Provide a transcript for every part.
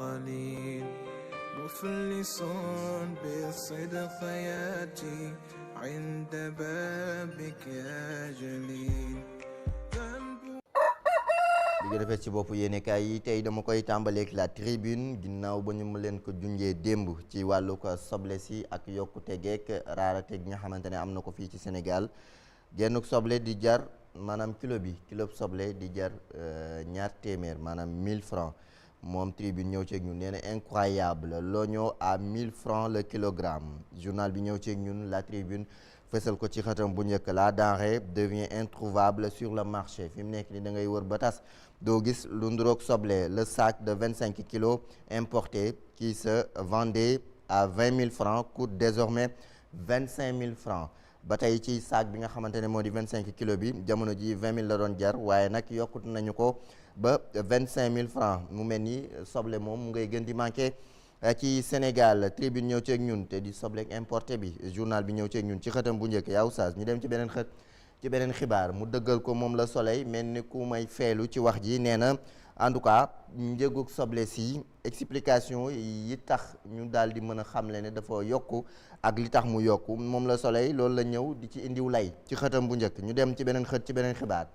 قليل مفلس بالصدق ياتي عند بابك يا جليل. li nga defee ci bopp yéenekaay yi tey dama koy tàmbaleek la tribune ginnaaw ba ñu ma leen ko junjee démb ci wàllu ko soble si ak yokkute geek raarate gi nga xamante ne am na ko fii ci Sénégal gennuk soble di jar maanaam kilo soble di jar ñaar téeméer maanaam 1000 francs moom tribune ñëw ceeg ñun nee na incroyable l'oignon à 1000 francs le kilogramme journal bi ñëw ceeg ñun la tribune fësal ko ci xëtam bu njëkk la denrée devient introuvable sur le marché fi mu nekk ni da ngay wër ba tas doo gis lu nduroog soble le sac de 25 kilos importé qui se vendait à 20 000 francs coûte désormais 25 000 francs ba tey ci sac bi nga xamante ne moo di 25 kilos bi jamono ji 20 000 la doon jar waaye nag yokkut nañu ko ba 25 000 francs mu mel ni soble moom mu ngay gën di manqué ci Sénégal tribune ñëw ceeg ñun te di soble importé bi journal bi ñëw ceeg ñun ci xëtam bu njëkk yaa oustaz ñu dem ci beneen xët ci beneen xibaar mu dëggal ko moom la Soleil mel ni ku may feelu ci wax ji nee na en tout cas njëgug soble si explication yi tax ñu daal di mën a xamle ne dafa yokku ak li tax mu yokku moom la Soleil loolu la ñëw di ci indiw lay ci xëtam bu njëkk ñu dem ci beneen xët ci beneen xibaar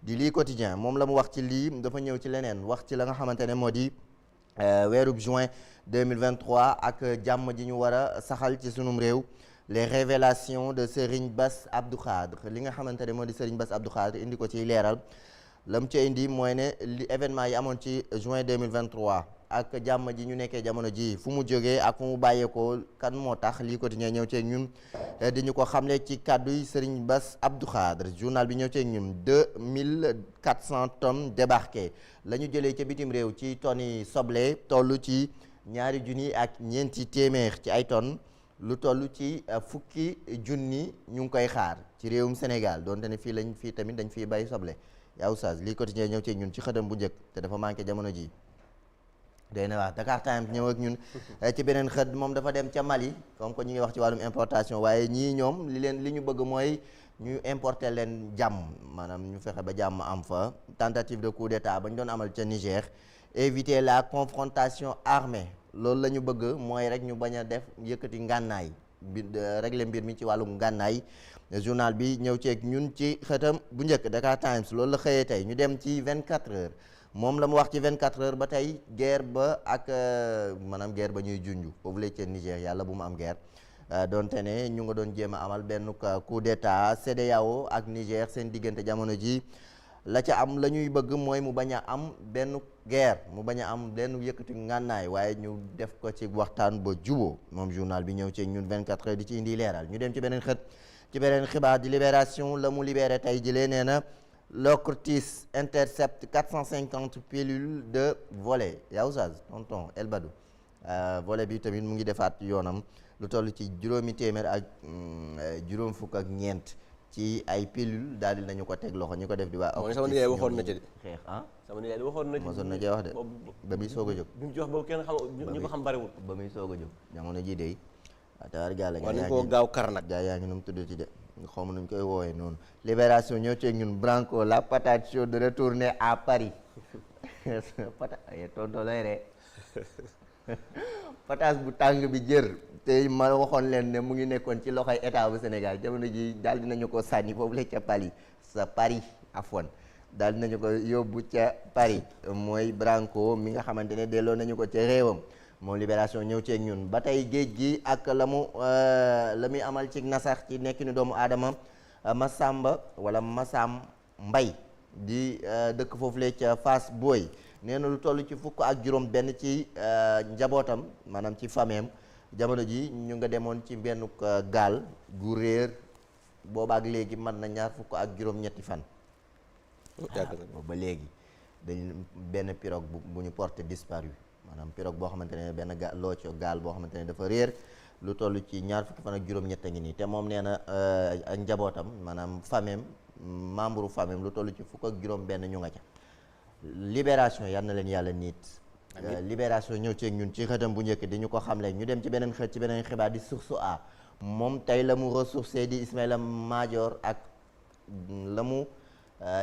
di lii quotidien moom la mu wax ci lii dafa ñëw ci leneen wax ci la nga xamante ne moo di weerub juin 2023 ak jàmm ji ñu war a saxal ci sunum réew les révélations de Serigne Bass Abdou Khadre li nga xamante ne moo di Serigne Bass Abdou Khadre indi ko ciy leeral la mu ca indi mooy ne li événement yi amoon ci juin 2023 ak jàmm ji ñu nekkee jamono ji fu mu jógee ak fu mu bàyyeekoo kan moo tax lii quotidien ñëw ceeg ñun di ñu ko xamle ci kàdduy Serigne Bass Abdou Khadre journal bi ñëw ceeg ñun 2400 tonnes débarquées la ñu jëlee ca bitim réew ci tonnes yi soble toll ci ñaari junni ak ñeenti téeméer ci ay tonnes lu toll ci fukki junni ñu ngi koy xaar ci réewum Sénégal donte ne fii tamit dañ fiy bay soble yaa oustaz lii quotidien ñëw ceeg ñun ci xëtam bu njëkk te dafa manqué jamono ji day na wax Dakar Times ñëw ak ñun ci beneen xët moom dafa dem ca Mali comme que ñu ngi wax ci wàllum importation waaye ñii ñoom li ñu bëgg mooy ñu importer leen jàmm maanaam ñu fexe ba jàmm am fa tentative de coup d'état ba ñu doon amal ca Niger éviter la confrontation armée loolu la ñu bëgg mooy rek ñu bañ a def yëkkati ngànnaay bi régler mbir mi ci wàllum ngànnaay journal bi ñëw ceeg ñun ci xëtam bu njëkk Dakar Times loolu la xëyee tey ñu dem ci 24 heures moom la mu wax ci 24 heures ba tey guerre ba ak maanaam guerre ba ñuy junj foofu la ca Niger yàlla bu mu am guerre donte ne ñu nga doon jéem a amal benn coup d'état CEDEAO ak Niger seen diggante jamono ji la ca am la ñuy bëgg mooy mu bañ a am benn guerre mu bañ a am benn yëkkati ngànnaay waaye ñu def ko ci waxtaan ba juboo moom journal bi ñëw ci ñun 24 heures di ci indi leeral ñu dem ci beneen xët ci beneen xibaar di Libération la mu libéré tey jëlee nee na Locritis intercepte 450 pilules de volet yaa oustaz tonton El Badou volet bi tamit mu ngi defaat yoonam lu toll ci juróomi téeméer ak juróom fukk ak ñeent ci ay pilule daal di nañu ko teg loxo ñu ko def di waa. sama nijaay waxoon na ci de. xeex ah. sama nijaay waxoon na ci. mosoon na cee wax de ba muy soog a jóg. bi mu ci wax boobu kenn xam ñu ko xam bariwul. ba muy soog a jóg jamono ji de tawaar gaal la. war nañu koo gaaw kar nag. gaa yaa ngi nu mu tuddati de xaw ma nuñ koy woowee noonu. Libération ñëw ceeg ñun Branco la patate chaude de retourner à Paris patate tonton lay ree patate bu tàng bi jër. te ma waxoon leen ne mu ngi nekkoon ci loxoy état bu Sénégal jamono ji daal dinañu ko sànni foofu la ca Paris sa Paris afwan daal dinañu ko yóbbu ca Paris mooy Branco mi nga xamante ne delloo nañu ko ca réewam moom Libération ñëw ceeg ñun ba tey géej gi ak la muy amal ci nasax ci nekkinu doomu aadama Massamba wala Massam Mbay di dëkk foofu la ca Fass Boy nee na lu toll ci fukk ak juróom benn ci njabootam maanaam ci fameem jamono ji ñu nga demoon ci benn gaal gu réer boobaak léegi mën na ñaar fukk ak juróom-ñetti fan. ba léegi dañ benn pirogue bu ñu porté disparu maanaam pirogue boo xamante ne benn gaal boo xamante ne dafa réer lu toll ci ñaar fukki fan ak juróom-ñett a ngi nii te moom nee na ak njabootam maanaam famem membre famem lu toll ci fukk ak juróom-benn ñu nga ca. Libération yal na leen yàlla niit. Libération ñëw ceeg ñun ci xëtam bu njëkk di ñu ko xamle ñu dem ci beneen xët ci beneen xibaar di Source A moom tey la mu ressourcé di Ismaïla Madior ak la mu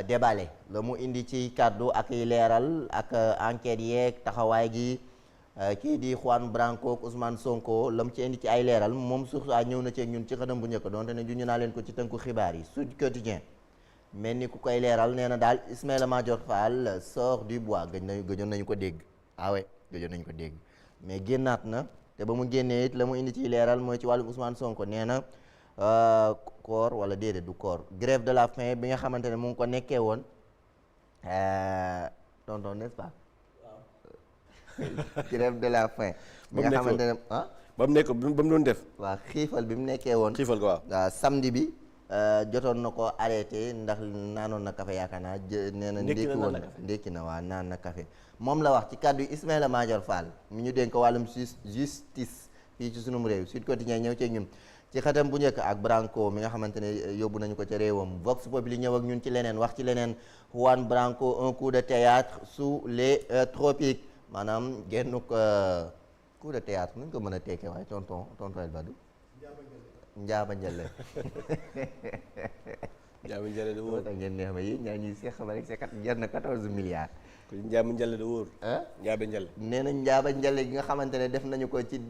déballé la mu indi ci kàddu ak leeral ak enquête yeeg taxawaay gi kii di Juan Branco ak Ousmane Sonko la mu ci indi ci ay leeral moom Source A ñëw na ci ak ñun ci xëtam bu njëkk donte ne juñu naa leen ko ci tënku xibaar yi Sud Quotidien mel ni ku koy leeral nee na daal Ismaïla Madior Fall sort du bois gëjoon nañu ko dégg gëjoon nañu ko dégg mais génnaat na te ba mu génnee it la mu indi ci leeral mooy ci wàllu Ousmane Sonko nee na koor wala déedéet du koor grève de la faim bi nga xamante ne mu ngi ko nekkee woon tonton n'est-ce pas grève de la faim bi nga xamante ne ba mu doon def waaw xiifal bi mu nekkee woon xiifal ko waaw samedi bi jotoon na ko arrêté ndax naanoon na café yaakaar naa nee na ndékki na waaw naan na café moom la wax ci kàddu Ismaïla Madior Fall mi ñu dénk ko wàllum justice fii ci sunum réew Sud Quotidien ñëw ci ñun ci xatam bu njëkk ak Branco mi nga xamante ne yóbbu nañu ko ca réewam Vox Populi ñëw ak ñun ci leneen wax ci leneen Juan Branco un coup de théâtre sous les tropiques maanaam genn coup de théâtre nu ñu ko mën a tekkee waaye tonton El Badou Njaaba Njale Njaaba Njale de wóor tax ngeen neex ma yi ñaa ñuy seex ba rek c'est jar na 14 milliards Njaaba Njale de wóor Njaaba Njale nee na Njaaba Njale gi nga xamante ne def nañu ko ci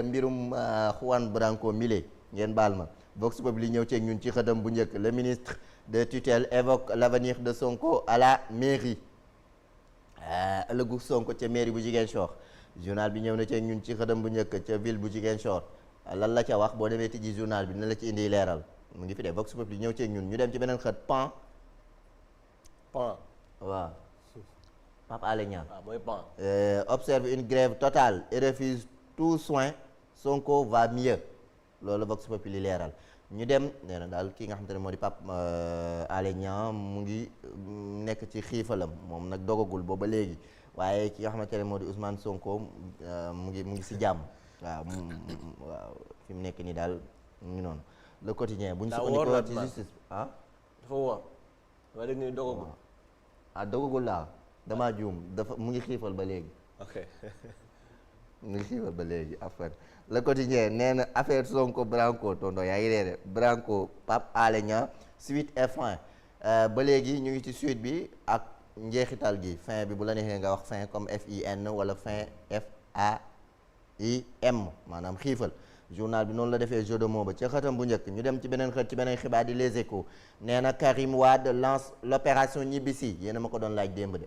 mbirum Juan Branco mile ngeen baal ma Vox Populi ñëw ci ñun ci xëtam bu njëkk le ministre de tutelle évoque l'avenir de Sonko à la mairie ëllëgu Sonko ca mairie bu Ziguinchor journal bi ñëw na ci ñun ci xëtam bu njëkk ca ville bu Ziguinchor lan la ca wax boo demee tijji journal bi dina la ci indi leeral mu ngi fi dee Vox Populi ñëw ci ñun ñu dem ci beneen xët pan waaw Pape Alé Niang mooy pan observe une grève totale et refuse tout soin Sonko va mieux loolu Vox Populi leeral ñu dem nee na daal ki nga xamante ne moo di Pape Alé Niang mu ngi nekk ci xiifalam moom nag dogagul booba léegi waaye ki nga xamante ne moo di Ousmane Sonko mu ngi si jàmm waaw fi mu nekk nii daal mu ngi noonu le quotidien bu ñu sukkandikoo ci justice dafa woor waa dégg ni dogagul dogagul laa damaa juum dafa mu ngi xiifal ba léegi ok mu ngi xiifal ba léegi affaire le quotidien nee na affaire Sonko Branco tonton yaa ngi reere Branco Pape Alé Niang suite et fin ba léegi ñu ngi ci suite bi ak njeexital gi fin bi bu la neexee nga wax fin comme FIN wala fin FAIM maanaam xiifal journal bi noonu la defee jeu de mots ba ca xëtam bu njëkk ñu dem ci beneen xët ci beneen xibaar di Les Échos nee na Karim Wade lance l'opération ñibbisi yéen a ma ko doon laaj démb de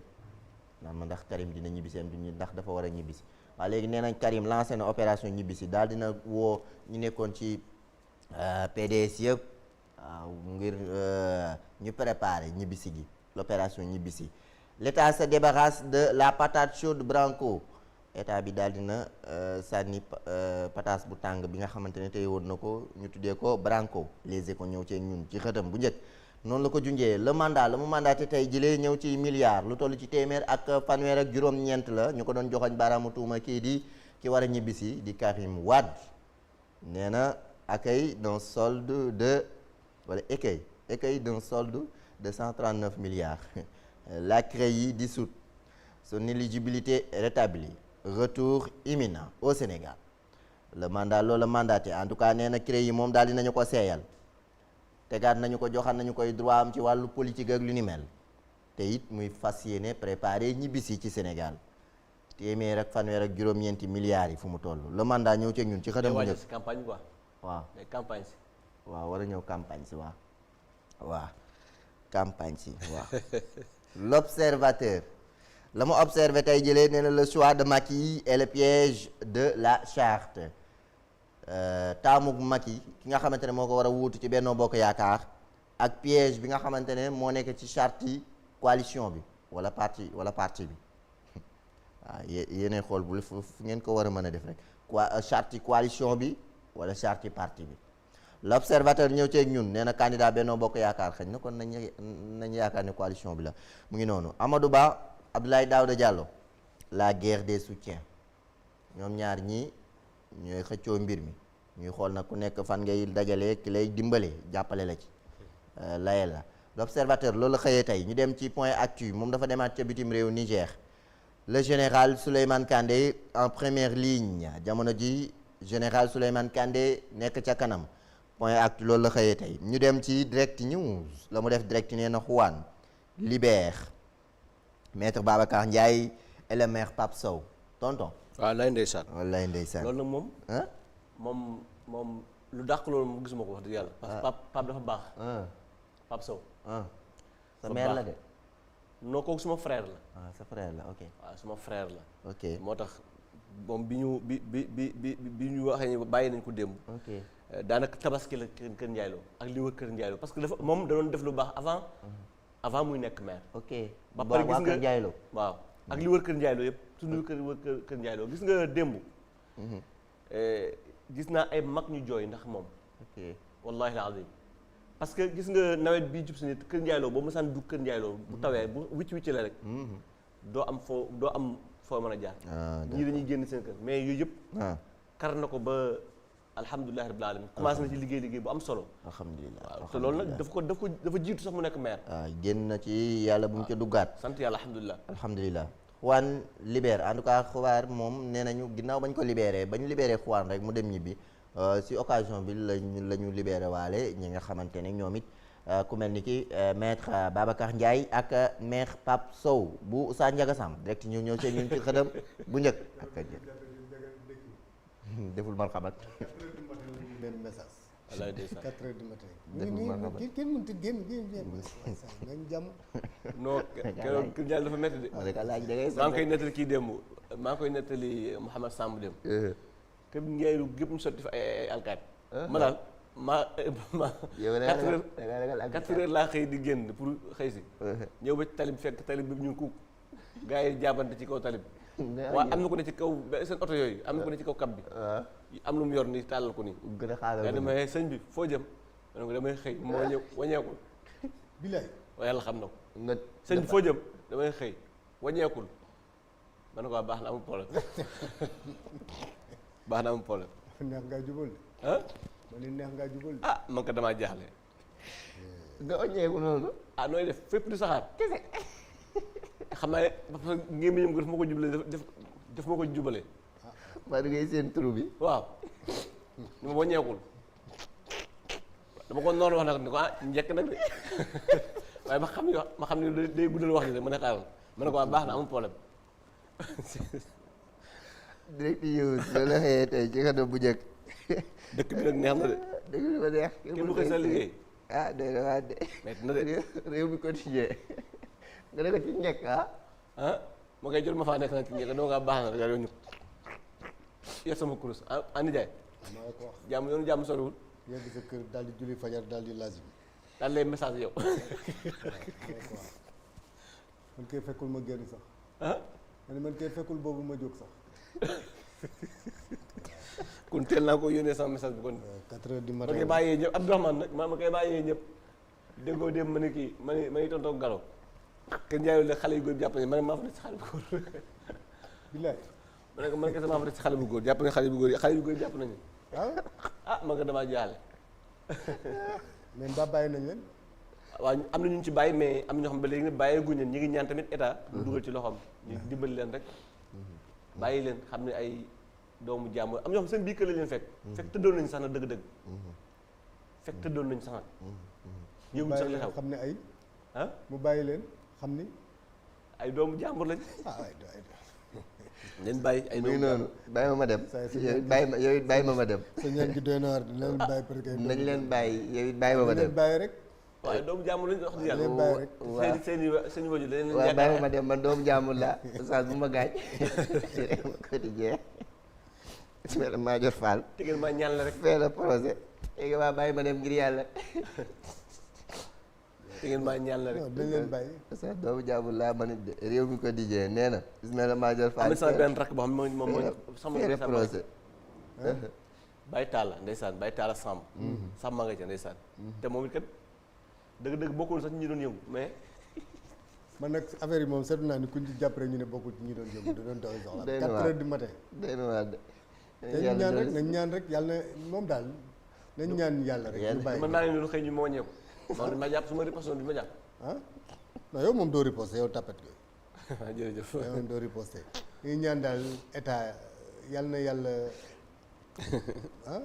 naan ma ndax Karim dina ñibbisi am du ndax dafa war a ñibbisi waaw léegi nee nañ Karim lancé na opération ñibbisi daal dina woo ñu nekkoon ci PDS yëpp waaw ngir ñu préparer ñibbisi gi l'opération ñibbisi l'état se débarrasse de la patate chaude Branco état bi daal dina sànni pataas bu tàng bi nga xamante ne tey woon na ko ñu tuddee ko Branco Les Échos ñëw ci ñun ci xëtam bu njëkk noonu la ko junjee le mandat la mu mandaté tey jilee ñëw ci milliards lu toll ci téeméer ak fanweer ak juróom-ñeent la ñu ko doon joxoñ baaraamu tuuma kii di ki war a ñibbisi di Karim Wade nee na accueil d'un solde de wala écueil d'un solde de 139 milliards la CREI dissoute son éligibilité rétablie retour imminent au Sénégal le mandat loolu la mandaté en tout cas nee na CREI yi moom daal dinañu ko seeyal tegaat nañu ko joxaat nañu koy droit am ci wàllu politique ak lu ni mel te it muy fas yéene préparé ñibbisi ci Sénégal téeméer ak fanweer ak juróom-ñeenti milliards yi fu mu toll le mandat ñëw ci ñun ci xëtam bu njëkk si campagne quoi waaw campagne si waaw war a ñëw campagne si waaw campagne si waaw l'observateur la mu observé tey jëlee nee na le choix de Macky et le piège de la charte taamug Macky ki nga xamante ne moo ko war a wuutu ci Benno Bokk Yaakaar ak piège bi nga xamante ne moo nekk ci charte yi coalition bi wala parti bi waaw yéenay xool bu fu ngeen ko war a mën a def rek charte coalition bi wala charte parti bi l'observateur ñëw ceeg ñun nee na candidat Benno Bokk Yaakaar xëy na kon nañ yaakaar ne coalition bi la mu ngi noonu Amadou Ba Abdoulaye Daouda Diallo la guerre des soutiens ñoom ñaar ñii ñooy xëccoo mbir mi ñuy xool nag ku nekk fan ngay dajale ki lay dimbale jàppale la ci layel la l'observateur loolu la xëyee tey ñu dem ci point actu moom dafa demaat ca bitim réew Niger le général Souleymane Kandé en première ligne jamono ji général Souleymane Kandé nekk ca kanam point actu loolu la xëyee tey ñu dem ci direct news la mu def direct nee na Juan libère maître Babacar Ndiaye et le maire Pape Sow tonton waaw lay ndeysaan. wallaay ndeysaan. loolu nag moom. ah. moom lu dàq loolu moom gisuma ko wax dëgg yàlla. parce que Pape dafa baax. Pape Sow. sa mère la de. non kooku suma frère la. sa frère la ok. waaw suma frère la. ok moo tax moom bi ñu waxee ni bàyyi nañ ko démb. ok daanaka tabaski la kër Ndiaye ak li wër kër Ndiaye Lo parce que dafa moom da doon def lu baax avant muy nekk maire. ok ba pare gis nga kër Ndiaye Lo. waaw ak li wër kër Ndiaye Lo yëpp suñu kër Ndiaye Lo gis nga démb. gis naa ay mag ñu jooy ndax moom. ok wallahi alazim parce que gis nga nawet bii jub si nit kër Ndiaye Lo boo mësaan dugg kër Ndiaye Lo bu tawee bu wicc la rek. doo am foo mën a jaar. ñii dañuy génn seen kër mais yooyu yëpp. kar na ko ba alhamdulilah rabbil alamin commencé na ci liggéey bu am solo. alhamdulilah waaw te loolu nag dafa jiitu sax mu nekk maire. waaw génn na ci yàlla bu mu ca duggaat. sant yàlla alhamdulilah. alhamdulilah. Juan libéré en tout cas xubaar moom nee nañu ginnaaw bañ ko libéré bañ libéré Juan rek mu dem ñibbi si occasion bi la ñu libéré waale ñi nga xamante ne ñoom it ku mel ni ki maître Babacar Ndiaye ak maître Pape Sow bu Sa Ndiaga Samb direct ñëw see ñun ci xëdam bu njëkk ak deful marxabat benn message. wallaay ndeysaan 4 heures du matin. deful marxabat kenn mënut a génn nañ jàmm. non keroog kër Ndiaye dafa métti de. laaj da ngay maa ngi koy nettali kii démb maa ngi koy nettali Mouhamed Samb démb. kër Ndiaye lu gépp ñu sotti fa ay alkaati. ma daal ma. yow da nga 4 heures laa xëy di génn pour xëy si. ñëw ba ci tali bi fekk tali bi ñu ko gars yi jaabante ci kaw tali bi. waaw am na ko ne ci kaw seen oto yooyu am na ko ne ci kaw kab bi. am lu mu yor nii tàllal ko nii. gën a xaaral ko nii sëñ bi foo jëm. ma ne ko damay xëy moo ñëw wañeekul. bilaay. waaye yàlla xam na ko. nga sëñ bi foo jëm damay xëy wañeekul. ma ne ko baax na amul problème baax na amul problème. neex ngaa jubal de. ah. ma ne neex ngaa jubal de. ah man ko damaa jaaxle. nga wañeeku noonu. ah nooy def fépp du saxaar. kese. xam naa ne ngémmiñam ko daf ma ko jubale daf ma ko jubale. maa da ngay seen trou bi. waaw. ñu ma wañeekul. dama ko noonu wax nag ni ko njëkk nag de waaye ma xam ne day guddal wax ni rek ma ne xaaral ma ne ko baax na amul problème. direct yow loolu la xëyee tey ci xanaa bu njëkk. dëkk bi nag neex na de. dëkk bi dafa neex. kenn du xëy sa liggéey. ah doy na waa de. metti na de. réew mi quotidien nga ne ko ci njëkk ma koy jot ma faa nekk nag ci njëkk doo nga baax na rek yow ñu yor sama kurus andi jaay. maa ko wax jàmm yoonu jàmm soriwul. yegg sa kër daal di julli fajar daal di lazim. daal lay message yow. man kay fekkul ma génn sax. man kay fekkul boobu ma jóg sax. kon teel naa ko yónnee sama message bi kon. 4 heures du ma matin koy bàyyee ñëpp Abdourahmane nag ma koy bàyyee ñëpp déggoo dem ma ne kii ma ne tonton Galo. kenn jaayul xale yu góor jàpp ne ma ne maa fa des si xale bu góor. bilaay. ma ne ko man kese maa fa des si xale bu góor jàpp ne xale bu góor jàpp nañu. ma nga damaa jaale. mais mbaa bàyyi nañ leen. waaw am na ñu ci bàyyi mais am na ñoo xam ba léegi ne bàyyeeguñ leen ñi ngi ñaan tamit état. mu dugal ci loxoom ñu dimbali leen rek. bàyyi leen xam ne ay doomu jàmbur am ñoo xam seen biir kër la leen fekk. fekk tëddoon nañu sax nag dëgg-dëgg. fekk tëddoon nañu sax nag. yëguñ sax li xew xam ne ay. ah mu bàyyi leen xam ni. ay doomu jàmbur lañ. leen bàyyi ay muy doomu noonu bàyyi ma dem. yow it bàyyi ma dem. sa ñaan gi doy na waar dina leen bàyyi parce que. nañ leen bàyyi yow it bàyyi ma dem. bàyyi rek. waaye doomu jàmbur lañ wax dëgg yàlla. leen bàyyi rek. seen i wajur dañ leen waaw bàyyi ma dem man doomu jàmbur la oustaz bu ma gaañ. quotidien Ismaïla Madior Fall. tegeel ma ñaan la rek. fee la projet. léegi waa bàyyi ma dem ngir yàlla. tegeel ma ñaan la rek. non dañ leen bàyyi. oustaz doomu jàmbur laa man it de réew mi quotidien nee na Ismaïla Madior Fall. am na sama benn rakk boo xam ne moom mooy sama fee la projet. Baye Talla ndeysaan Baye Talla Samb. Samb nga ca ndeysaan. te moom it kat dëgg-dëgg bokkul sax ñi doon yëngu mais. man nag affaire yi moom seetlu naa ni kuñ ci jàpp rek ñu ne bokkul ci ñi doon yëngu da doon doxi soxla. 4 heures du matin. day na waa de. te ñu ñaan rek nañ ñaan rek yàlla na moom daal nañ ñaan yàlla rek. ñu bàyyi man maa ngi leen lu xëy ñu ma wàññeeku. man dañ ma jàpp su ma riposte duñ ma jàpp. non yow moom doo riposte yow tapet ko. jërëjëf yow moom doo riposte. ñu ñaan daal état yàlla na yàlla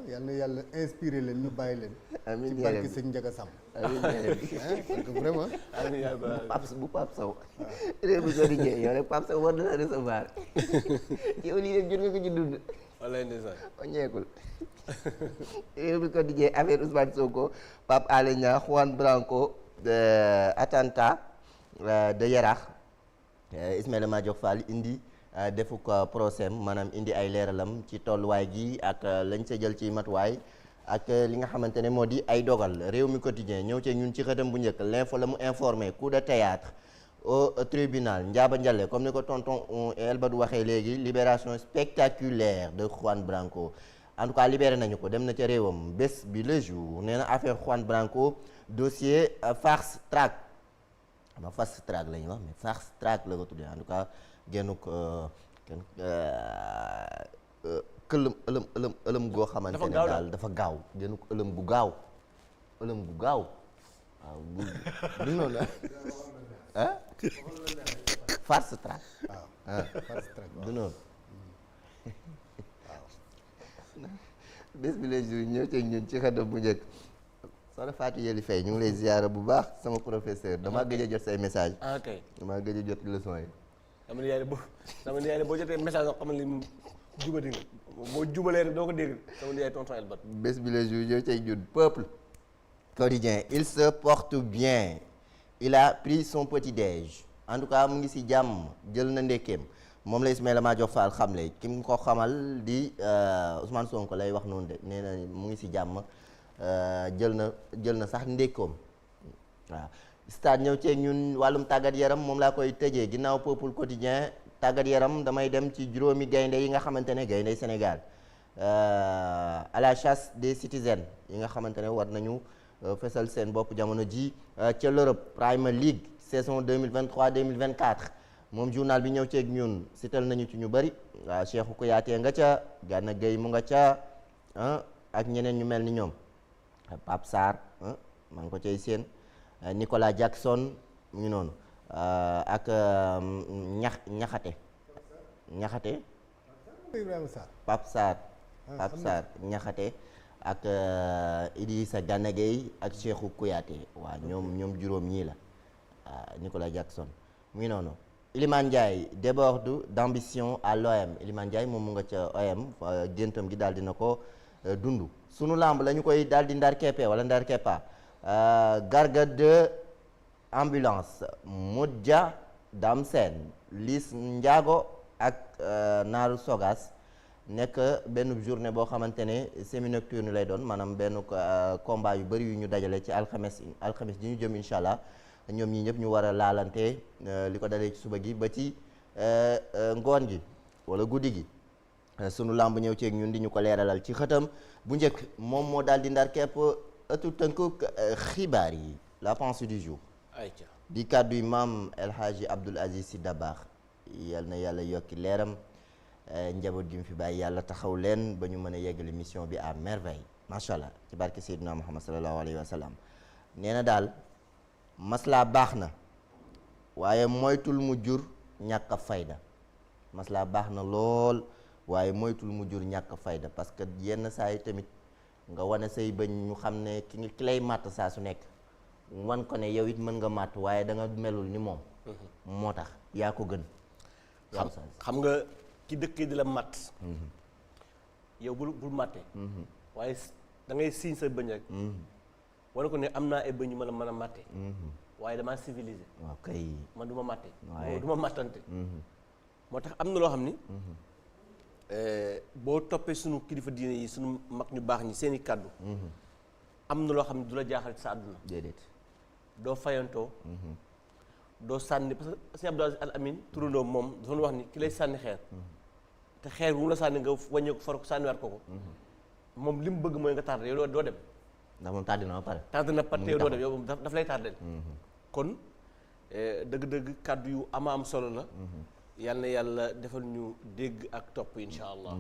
yal na yàlla inspiré leen ñu bàyyi leen. amiin ci barki sëñ Ndiaga Samb. parce que vraiment. bu Pape Sow. réew mi soo di ñëwee yow rek Pape Sow war na la recevoir yow lii yëpp jot nga ko ci dund. wallaahi ndeysaan. ñeekul réew mi ko di ñëwee affaire Ousmane Sonko Pape Alé Niang Juan Branco attentat de Yarax Ismaïla Madior Fall indi defu ko procès maanaam indi ay leeralam ci tolluwaay gi ak lañ sa jël ci matuwaay ak li nga xamante ne moo di ay dogal réew mi quotidien ñëw ci ñun ci xëtam bu njëkk l'info la mu informé coup de théâtre au tribunal Ndiaba Ndialle comme ni ko tonton Elbadou waxee léegi libération spectaculaire de Juan Branco en tout cas libéré nañu ko dem na ca réewam bés bi le jour nee na affaire Juan Branco dossier fast track fast track la ñuy wax mais fast track la ko tuddee en tout cas génnuk ëlëm goo xamante ne daal dafa gaaw génnuk ëlëm gu gaaw waaw du noonu ah fast track fast track du noonu bés bi les jours ñëw ci ñun ci xëdam bu njëkk soxna Fatou Yeli Faye ñu ngi lay ziyaara bu baax sama professeur damaa gëj a jot say message kay damaa gëj a jot leçon yi sama nijaay boo jotee message nga xamal ni jubati nga boo jubalee rek doo ko dégg sama nijaay tonton Elbat bés bi les jours ñëw ci ñun peuple quotidien il se porte bien il a pris son petit déj en tout cas mu ngi ci jàmm jël na ndekkeem moom la Ismaïla Madior Fall xamle ki mu ko xamal di Ousmane Sonko lay wax noonu de nee na mu ngi ci jàmm jël na sax ndékkoom waaw stade ñëw ceeg ñun wàllum tàggat yaram moom laa koy tëjee ginnaaw peuple quotidien tàggat yaram damay dem ci juróomi gaynde yi nga xamante ne gaynde Sénégal à la chasse des citizens yi nga xamante ne war nañu fesal seen bopp jamono ji ca l'Europe Premier League saison 2023-2024 moom journal bi ñëw ceeg ñun sital nañu ci ñu bëri waaw Cheikhou Kouyaté nga ca Gana Gueye mu nga ca ak ñeneen ñu mel ni ñoom Pape Sarr maa ngi ko cay seen Nicolas Jackson mu ngi noonu ak ñaxate Ibrahima Sarr Pape Sarr ñaxate ak Idrissa Gana Gueye ak Cheikhou Kouyaté waaw ñoom juróom ñii la Nicolas Jackson mu ngi noonu Iliman Ndiaye déborde d'ambition à l'OM Iliman Ndiaye moom mu nga ca OM géntam gi daal dina ko dund sunu lamb la ñu koy daal di ndar keppe wala ndar keppa Garga de ambulance Modja Dame Sène Liss Ndiago ak Naaru Sogas nekk benn journée boo xamante ne semi-nocturne lay doon maanaam benn combat yu bëri yu ñu dajale ci alxames ji ñu jëm incha allah ñoom ñi ñëpp ñu war a laalante li ko dalee ci suba gi ba ci ngoon gi wala guddi gi sunu lamb ñëw ceeg ñun di ñu ko leeralal ci xëtam bu njëkk moom moo daal di ndar kepp ëttu tënkuk xibaar yi la pensée du jour di kàddu yi maam El Hadji Abdoul Aziz Sy Dabakh yal na yàlla yokki leeram njaboot gi mu fi bàyyi yàlla taxaw leen ba ñu mën a yeggali mission bi à merveille macha allah ci barke Seydina Muhammad sallallahu alayhi wa sallam nee na daal maslaa baax na waaye moytul mu jur ñàkk a fayda maslaa baax na lool waaye moytul mu jur ñàkk a fayda parce que yenn saa yi tamit nga wane say bëñ ñu xam ne ki lay màtt saa su nekk wan ko ne yow it mën nga màtt waaye da nga melul ni moom moo tax yaa ko gën xam nga ki dëkk di la matt yow bul màtte waaye da ngay siiñ sa bëñ rek wane ko ne am naa ay bëñ yu mën a màtte waaye damaa civilisé waaw kay man du ma màtte du ma màttante moo tax am na loo xam ni boo toppee sunu kilifa diine yi sunu mag ñu baax ñi seeni kàddu am na loo xam ne du la jaaxal ci sa àdduna déedéet doo fayantoo doo sànni parce que sëñ Abdou Aziz Al Amin turandoo moom dafa wax ni ki lay sànni xeer te xeer bu mu la sànni nga wàññee ko far ko sànniwaat ko moom li mu bëgg mooy nga tardé yow doo dem ndax moom tardé na ba pare tardé na pare te yow doo dem yow daf lay tardé kon dëgg-dëgg kàddu yu am solo la yal na yàlla defal ñu dégg ak topp incha allah